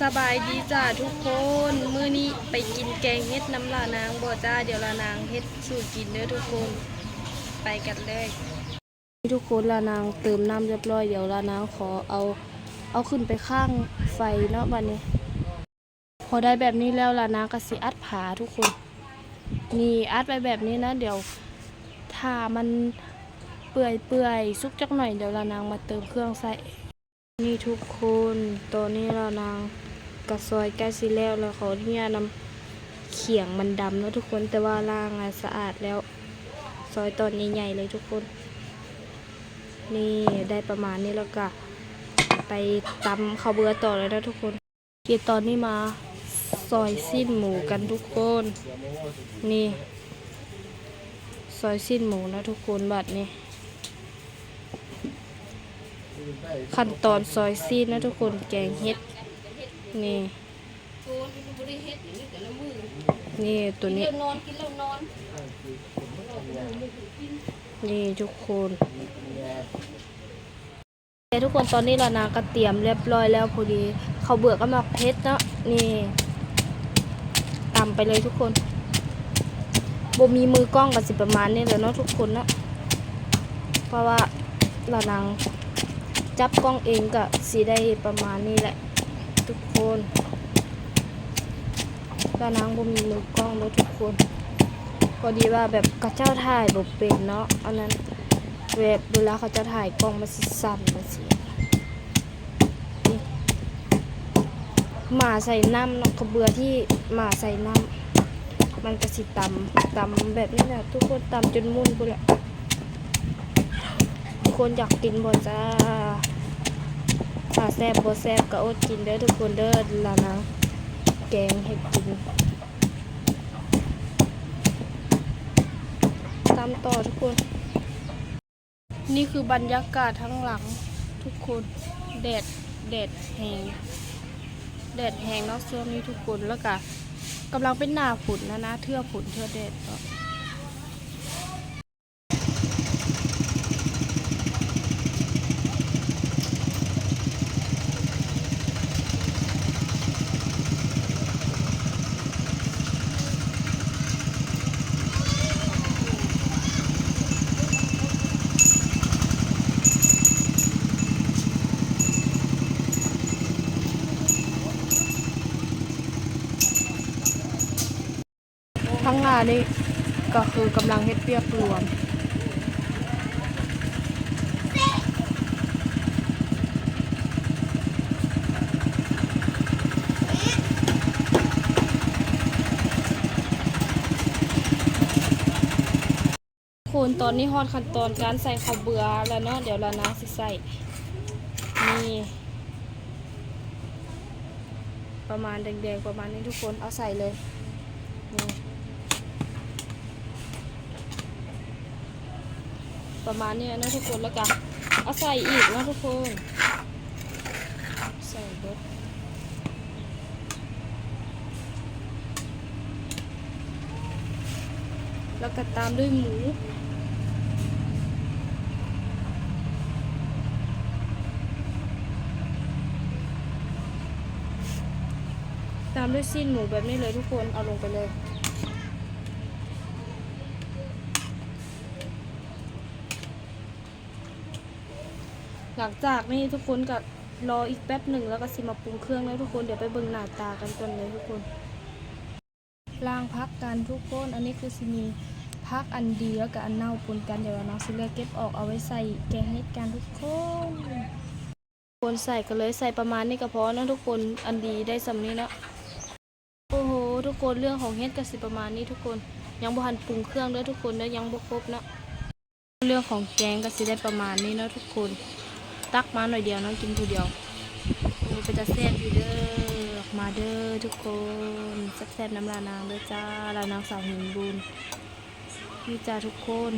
ສະບາຍດີຈ້າທຸກຄົນ, ມື້ນີ້ໄປກິນແກງເຫັດນຳຫຼ້ານາງບໍ່ຈ້າ? ດຽວຫຼ້ານາງເຮັດສູ່ກິນເດີທຸກຄົນ, ໄປກັນເລີຍ. ນີ້ທຸກຄົນ, ຫຼ້ານາງເຕີມນ້ຳຮຽບຮ້ອຍ, ດຽວຫຼ້ານາງຂໍເອົາ ເອົາຂຶ້ນໄປຄ້າງໄຟເນາະບາດນີ້. ພໍໄດ້ແບບນີ້ແລ້ວ ຫຼ້ານາງກໍຊິອັດຜາທຸກຄົນ. ນີ້ ອັດໄວ້ແບບນີ້ນະ, ດຽວຖ້າມັນເປື່ອຍໆ ສຸກຈັກໜ້ອຍ ດຽວຫຼ້ານາງມາເຕີມເຄື່ອງໃສ່. ນີ້ທຸກຄົນ, ຕອນນີ້ຫຼ້ານາງກະຊອຍໃກ້ຊິແລ້ວແລ້ວ, ຂໍອະນຸຍາດນຳຂຽງມັນດຳເນາະທຸກຄົນ, ແຕ່ວ່າລ້າງອະສະອາດແລ້ວ, ຊອຍຕອນໃຫຍ່ໆເລີຍທຸກຄົນ. ນີ້ ໄດ້ປະມານນີ້ແລ້ວກະໄປຕຳເຂົ້າເບືອຕໍ່ເລີຍເນາະທຸກຄົນ. ເກ ຕອນນີ້ມາຊອຍຊີ້ນໝູກັນທຸກຄົນ. ນີ້ ຊອຍຊີ້ນໝູນະທຸກຄົນ, ບາດນີ້ ຂັ້ນຕອນຊອຍຊີ້ນນະທຸກຄົນ, ແກງເຫັດ. ນີ້ ນີ້ ໂຕນີ້ ນີ້ທຸກຄົນ. ເອີ ທຸກຄົນ, ຕອນນີ້ຫຼ້ານາງກໍຕຽມຮຽບຮ້ອຍແລ້ວ, ພໍດີເຂົ້າເບືອກັບໝາກເຜັດເນາະ. ນີ້ ຕຳໄປເລີຍທຸກຄົນ. ບໍ່ມີມືກ້ອງກໍຊິປະມານນີ້ແຫຼະເນາະທຸກຄົນເນາະ, ເພາະວ່າຫຼ້ານາງຈັບກ້ອງເອງກໍຊິໄດ້ປະມານນີ້ແຫຼະທຸກຄົນ. ຫຼ້ານາງບໍ່ມີມືກ້ອງເດີທຸກຄົນ, ພໍດີວ່າແບບເຂົາເຈົ້າຖ່າຍບໍ່ເປັນເນາະ, ອັນນັ້ນ ແບບເວລາເຂົາເຈົ້າຖ່າຍກ້ອງມັນຊິສັ່ນຈັ່ງຊີ້. ນີ້ ໝາໃສ່ນ້ຳເນາະ, ເຂົ້າເບືອທີ່ໝາໃສ່ນ້ຳ ມັນກໍຊິຕຳ ຕຳແບບນີ້ແຫຼະທຸກຄົນ, ຕຳຈົນໝຸ່ນພຸ້ນແຫຼະ. ທຸກຄົນຢາກກິນບໍ່ຈ້າ? ຖ້າແຊບບໍ່ແຊບກໍອົດກິນເດີທຸກຄົນເດີ, ຫຼ້ານາງແກງເຫັດກິນ. ຕຳຕໍ່ທຸກຄົນ. ນີ້ຄືບັນຍາກາດທາງຫຼັງທຸກຄົນ, ແດດ ແດດແຮງ ແດດແຮງເນາະຊ່ວງນີ້ທຸກຄົນ, ແລ້ວກະກຳລັງເປັນໜ້າຝົນນະນະ, ເທື່ອຝົນເທື່ອແດດເນາະ. ທາງໜ້ານີ້ກໍຄືກຳລັງເຮັດວຽກລວມ. ທຸກຄົນ, ຕອນນີ້ຮອດຂັ້ນຕອນການໃສ່ເຂົ້າເບືອແລ້ວເນາະ, ດຽວຫຼ້ານາງຊິໃສ່ ນີ້ ປະມານແດງໆປະມານນີ້ທຸກຄົນ, ເອົາໃສ່ເລີຍ ນີ້ ປະມານນີ້ເນາະທຸກຄົນ, ແລ້ວກະເອົາໃສ່ອີກເນາະທຸກຄົນ, ໃສ່ເບິດ ແລ້ວກໍຕາມດ້ວຍໝູ ຕາມດ້ວຍຊີ້ນໝູແບບນີ້ເລີຍທຸກຄົນ, ເອົາລົງໄປເລີຍ. ຫຼັງຈາກນີ້ທຸກຄົນກໍລໍອີກແປັບໜຶ່ງ ແລ້ວກໍຊິມາປຸງເຄື່ອງເນາະທຸກຄົນ. ດຽວໄປເບິ່ງໜ້າຕາກັນກ່ອນເລີຍທຸກຄົນ. ລ້າງຜັກກັນທຸກຄົນ, ອັນນີ້ຄືຊິມີຜັກອັນດີ ແລ້ວກໍອັນເນົ່າປົນກັນ. ດຽວນ້ອງຊິເລືອກເກັບອອກເອົາໄວ້ໃສ່ແກງເຫັດກັນທຸກຄົນ. ຄົນໃສ່ກໍເລີຍໃສ່ປະມານນີ້ກໍພໍເນາະທຸກຄົນ, ອັນດີໄດ້ສ່ຳນີ້ເນາະ. ໂອ້ໂຫ ທຸກຄົນ, ເລື່ອງຂອງເຫັດກໍຊິປະມານນີ້ທຸກຄົນ, ຍັງບໍ່ທັນປຸງເຄື່ອງເດີທຸກຄົນເດີ, ຍັງບໍ່ຄົບເນາະ. ເລື່ອງຂອງແກງກໍຊິໄດ້ປະມານນີ້ເນາະທຸກຄົນ, ຕັກມາໜ້ອຍດຽວເນາະ ກິນຜູ້ດຽວ. ໂອ້ ເປັນຕາແຊບຢູ່ເດີ, ມາເດີທຸກຄົນ, ແຊບໆນຳຫຼ້ານາງເດີຈ້າ, ຫຼ້ານາງສາວຫີນບຸນ. ນີ້ຈ້າທຸກຄົນ.